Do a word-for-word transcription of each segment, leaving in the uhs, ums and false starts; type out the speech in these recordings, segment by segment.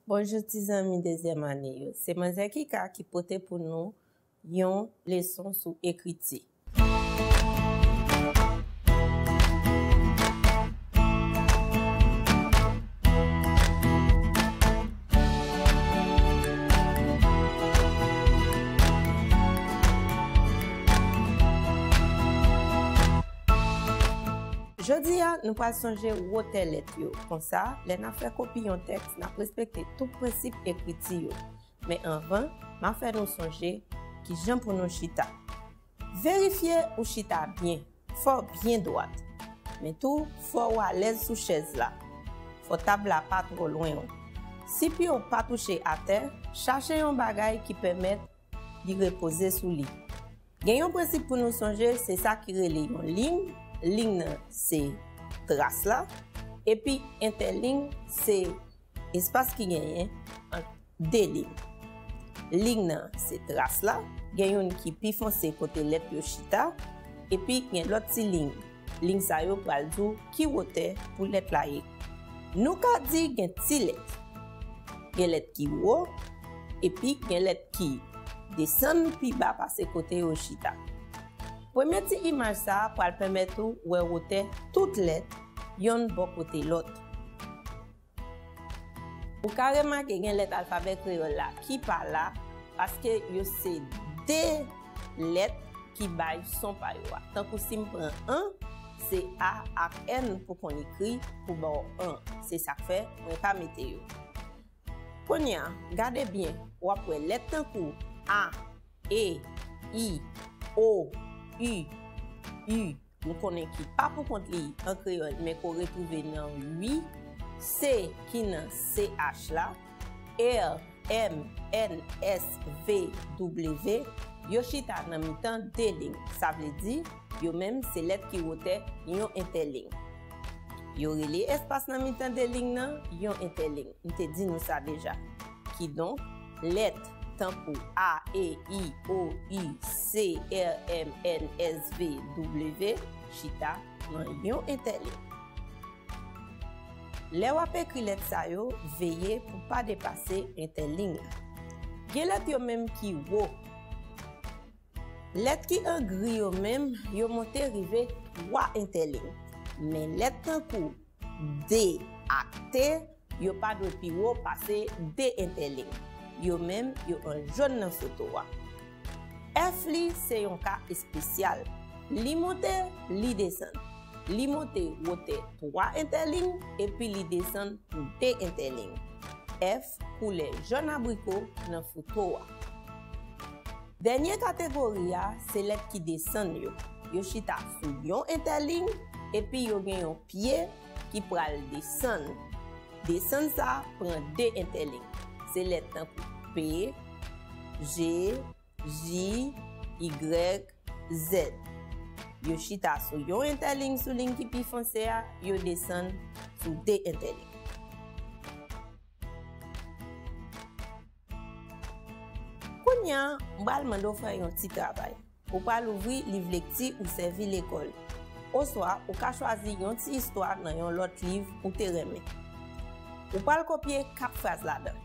Bonjou ti zanmi dezyèm ane yo. Se Manzè Kika ki pote pou nou yon leson sou ekriti. Jodi a, nou pral sonje wotè lèt yo. Konsa, lè n ap fè kopi yon tèks, n ap respekte tout prensip ekriti yo. Men anvan, m ap fè nou sonje kijan pou nou chita. Verifye ou chita byen, fò w byen dwat. Men tou, fò w alèz sou chèz la. Fò tab la pa twò lwen w. Si pye w pa touche atè, chache yon bagay ki pèmèt li repoze sou li. Gen yon prensip pou nou sonje, se sa ki rele yon liy. Liy nan se tras la, epi entèliy se espas ki genyen ant de liy. Liy nan se tras la, gen youn ki pi fonse kote lèt yo chita, epi gen lòt ti liy. Liy sa yo pral di w ki wotè pou lèt la ye. Nou ka di gen ti lèt. Gen lèt ki wo, epi gen lèt ki desann pi ba pase kote yo chita. Premye ti imaj sa a pral pèmèt ou wè wotè tout lèt yonn bò kote lòt. Ou ka remake gen lèt alfabè kreyòl la ki pa la, paske yo se de lèt ki bay son pa yo a. Tankou si m pran an, se a ak èn pou konn ekri pou ba w an. Se sa k fè mwen pa mete yo. Kounye a, gade byen, w ap wè lèt tankou a, e, i, o, u, u, nou konnen ki pa pou kont li an kreyòl, men ke w retwouve nan ui, se ki nan C H la, R, M, N, S, V, W, yo chita nan mitan de liy. Sa vle di, yo menm se lèt ki wotè yon entèliy. Yo rele espas nan mitan de liy nan yon entèliy. M te di nou sa deja. Kidonk, lèt tankou a, e, i, o, u, c, r, m, n, s, v, w chita nan yon entèliy. Lè w ap ekri lèt sa yo, veye pou pa depase entèliy la. Gen lèt yo menm ki wo. Lèt ki an gri yo menm, yo monte rive twa entèliy. Men lèt tankou D ak T, yo pa dwe pi wo pase de entèliy. Yo menm, yo an jòn nan foto a. F li se yon ka espesyal. Li monte, li desann. Li monte wotè twa entèliy, epi li desann pou de entèliy. F koulè jòn abriko nan foto a. Dènye kategori a, se lèt ki desann yo. Yo chita sou yon entèliy, epi yo gen yon pye ki pral desann. Desann sa pran de entèliy. Se lèt tankou P, G, J, Y, Z. Yo chita sou yon entèliy sou liy ki pi fonse a, yo desann sou de entèliy. Kounye a, m pral mande w fè yon ti travay. Ou pral ouvri liv lekti ou sèvi lekòl. Oswa, ou ka chwazi yon ti istwa nan yon lòt liv ou te renmen. Ou pral kopye kat fraz ladan.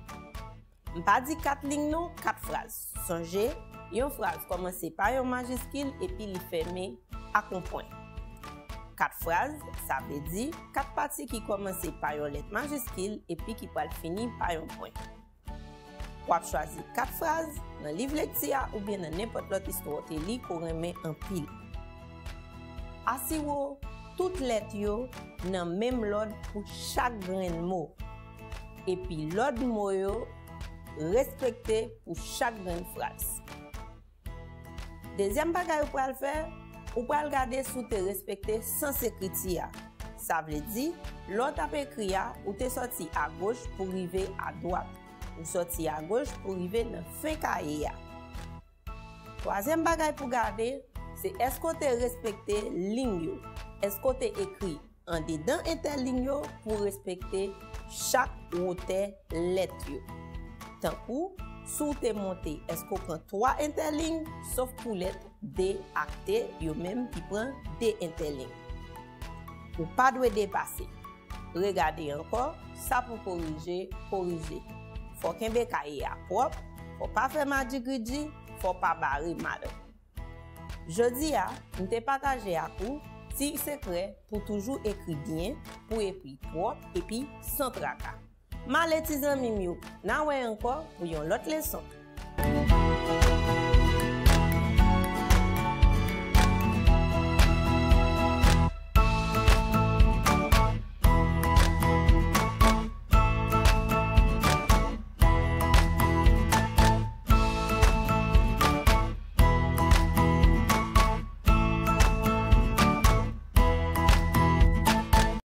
M pa di kat liy non, kat fraz. Sonje, yon fraz kòmanse pa yon majiskil epi li fèmen ak yon pwen. Kat fraz, sa vle di kat pati ki kòmanse pa yon lèt majiskil epi ki pral fini pa yon pwen. W ap chwazi kat fraz nan liv lekti a oubyen nan nenpòt lòt istwa w te li ke w renmen anpil. Asire w tout lèt yo nan menm lòd pou chak grenn mo. Epi lòd mo yo respekte pou chak grenn fraz. Dezyèm bagay ou pral fè, ou pral gade si w te respekte sans ekriti a. Sa vle di, lè w t ap ekri a, ou te sòti agoch pou rive adwat. Ou sòti agoch pou rive nan fen kaye a. Twazyèm bagay pou gade, se èske w te respekte liy yo? Èske w te ekri andedan entèliy yo pou respekte chak wotè lèt yo? Tankou, si w te monte, èske w pran twa entèliy, sof pou lèt D ak T yo menm ki pran de entèliy? Ou pa dwe depase. Regade ankò, sa pou korije, korije. fò kenbe kaye a pwòp, fò pa fè madigridi, fò pa bare madanm. Jodi a, m te pataje ak ou ti sekrè pou toujou ekri byen, pou ekri pwòp epi san traka. M ale ti zanmi m yo, n a wè ankò pou yon lòt leson.